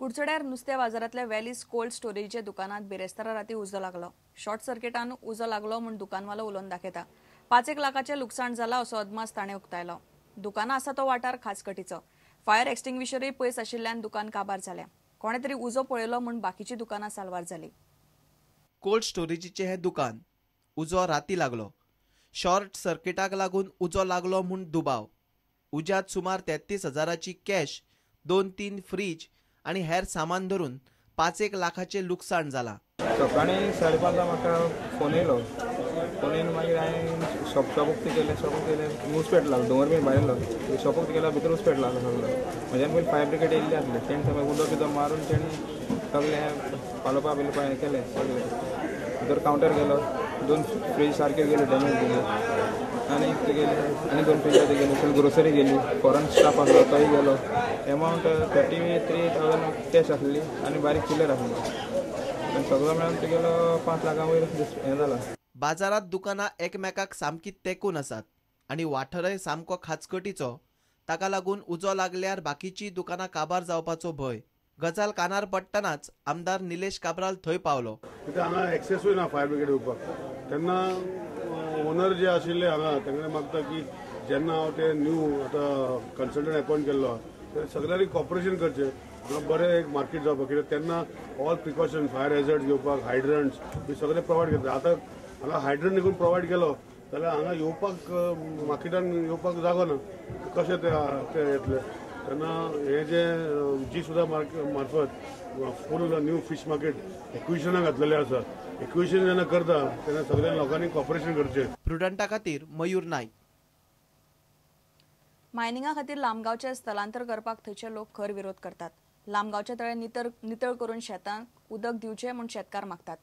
कुडचड्यार नुस्त्या बाजारांतल्या वॅलीस कोल्ड स्टोरेजीच्या दुकानात बिरेस्तारा राती उजो लागलो. शॉर्ट सर्किटान उजो लागलो म्हूण दुकानवालो उलोवन दाखयता. 5-1 लाखाचें लुकसाण जाला असो अदमास ताणें उक्तायलो. दुकानां आसा तो वाठार खासकटीचो. फायर एक्स्टिंग्विशरूय पयस आशिल्ल्यान दुकान काबार जालें. कोणे तरी उजो पळयलो म्हूण बाकीची दुकानां साल्वार जाली. कोल्ड स्टोरेजीचें हें दुकान उजो राती लागलो. शॉर्ट सर्किटाक लागून उजो लागलो म्हूण दुबाव. उज्यांत सुमार 33,000ची कॅश, 2-3 फ्रीज आनी हेर सामान धरून 5-1 लाखाचें लुकसाण जालां. सकाळीं 5:30 म्हाका फोन येयलो. फोन येवन मागीर हांवें शॉप उक्तें केलें. शॉप उक्तें केलें, उस्पेट लागलो. दोंगर बीन भायर येयलो. शॉप उक्तें केल्यार भितर उस्पेट लागलो सगळो. म्हज्यान पयलीं फायर ब्रिगेड येयल्ली आसली. तेणें सगळें उदक बिदक मारून तेणी सगळें पालोवपा बिलोवपा हें केलें सगळें. भितर कावंटर गेलो, 2 फ्रीज सारके गेले, डॅमेज गेले. आनी गेले आनी 2 फ्रीज गेले. सगळी ग्रोसरी गेली. फॉरन स्टाफ आसलो तोय गेलो. एमावंट 33,000 कॅश आसली आनी बारीक चिल्लर आसली. आनी सगळो मेळून तुगेलो 5 लाखां वयर हें जाला. बाजारांत दुकानां एकमेकाक सामकी तेंकून आसात आनी वाठारय सामको खाचकटीचो. ताका लागून उजो लागल्यार बाकीची दुकानां काबार जावपाचो भंय. गजाल कानार पडटनाच आमदार निलेश काब्राल थंय पावलो. कित्याक हांगा एक्सेसूय ना फायर ब्रिगेड येवपाक. तेन्ना ओनर जे आशिल्ले हांगा तांकां मागता की जेन्ना हांव ते न्यू आतां कन्सल्टंट अपॉयंट केल्लो आहा ते सगळ्यांनी कॉपरेशन करचें. हांगा बरें एक मार्केट जावपाक. कित्याक तेन्ना ऑल प्रिकॉशन फायर हॅझर्ड घेवपाक हायड्रंट्स बी सगळें प्रोवायड करता. आतां हांगा हायड्रंट देखून प्रोवायड केलो जाल्यार हांगा येवपाक मार्केटान येवपाक जागो ना. कशें ते येतले. तेन्ना हे जे जी सुद्दां मार्फत फूल न्यू फीश मार्केट एक्विशनाक घातलेलें आसा. एक्विशन जेन्ना करता तेन्ना सगळ्या लोकांनी कॉपरेशन करचें. प्रुडंटा खातीर मयूर नायक. मायनिंगा खातीर लामगांवचें स्थलांतर करपाक थंयचे लोक खर विरोध करतात. लामगांवचे तळे नितळ करून शेतांक उदक दिवचें म्हूण शेतकार मागतात.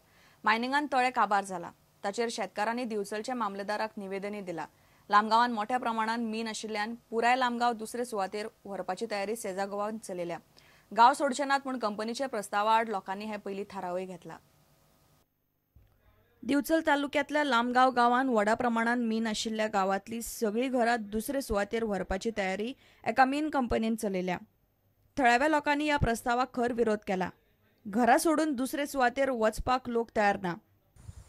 मायनिंगान तळे काबार जाला. ताचेर शेतकारांनी दिवचलच्या मामलेदाराक निवेदनय दिला. लामगांवान मोठ्या प्रमाणात मीन आशिल्ल्यान पुराय लामगांव दुसरे सुवातेर व्हरपाची तयारी सेजा गोवान चलयल्या. गांव सोडचे नात म्हूण कंपनीच्या प्रस्तावा आड लोकांनी हे पयलीं थारावय घेतला. दिवचल तालुक्यांतल्या लामगांव गांवान व्हडा प्रमाणात मीन आशिल्ल्या गांवांतली सगळीं घरां दुसरे सुवातेर व्हरपाची तयारी एका मीन कंपनीन चलयल्या. थळाव्या लोकांनी ह्या प्रस्तावाक खर विरोध केला. घरां सोडून दुसरे सुवातेर वचपाक लोक तयार ना.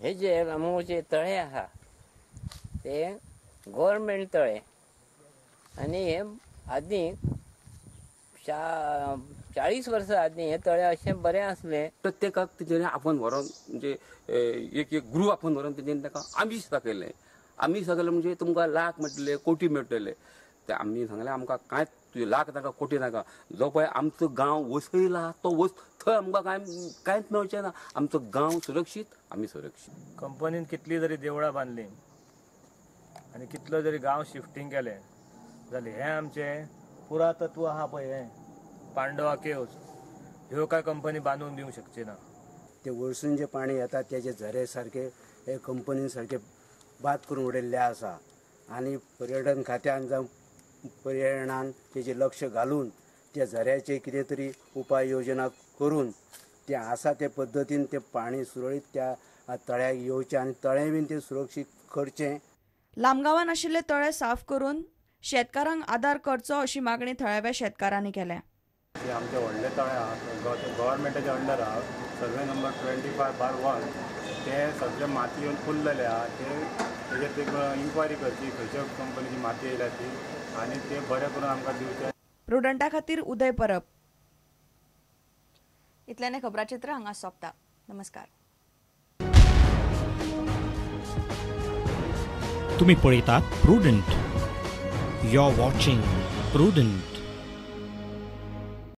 हे जे लामगांवचे तळे आहा ते गव्हर्मेंट तळे आनी हे आदीं 40 वर्सां आदीं हे तळे अशें बरें आसलें. प्रत्येकाक तेंच्यांनी आपोवन व्हरोन म्हणजे एक एक ग्रूप आपोवन व्हरोन तेंच्यांनी ताका आमीश दाखयलें. आमीश दाखयलें म्हणजे तुमकां लाख मेळटले, कोटी मेळटले. ते आमी सांगलें आमकां कांयच तुजे लाख नाका, कोटी नाका. जो पळय आमचो गांव वसयला तो थंय आमकां कांयच मेळचें ना. आमचो गांव सुरक्षीत, आमी सुरक्षीत. कंपनीन कितली जरी देवळां बांदली आनी कितलो जरी गांव शिफ्टींग केलें जाल्यार हें आमचें पुरातत्व आहा पळय, हें पांडवा केव्स ह्यो काय कंपनी बांदून दिवंक शकची ना. ते वरसून जे पाणी येता तेजे झरे सारके हे कंपनीन सारके बाद करून उडयल्ले आसा आनी पर्यटन खात्यान जावं पर्यावरणान तेजेर लक्ष घालून त्या झऱ्याचे कितें तरी उपाय योजना करून ते आसा ते पद्दतीन ते पाणी सुरळीत त्या तळ्याक येवचें आनी तळें बीन तें सुरक्षीत करचें. लामगांवान आशिल्ले तळे साफ करून शेतकारांक आदार करचो अशी मागणी थळाव्या शेतकारांनी केल्या. आमचे व्हडले तळे आहा गव्हर्मेंटाच्या अंडर आहा. सर्वे नंबर 25/1 ते सगळे माती येवन फूल जाले आहा. ते तेजेर ते इन्क्वायरी करची खंयच्या कंपनीची माती येयल्या ती आनी ते बरें करून आमकां दिवचें. प्रुडंटा खातीर उदय परब. इतल्याने खबराचित्र हांगा सोंपता. नमस्कार. तुम्ही पळयतात prudent. You are watching Prudent.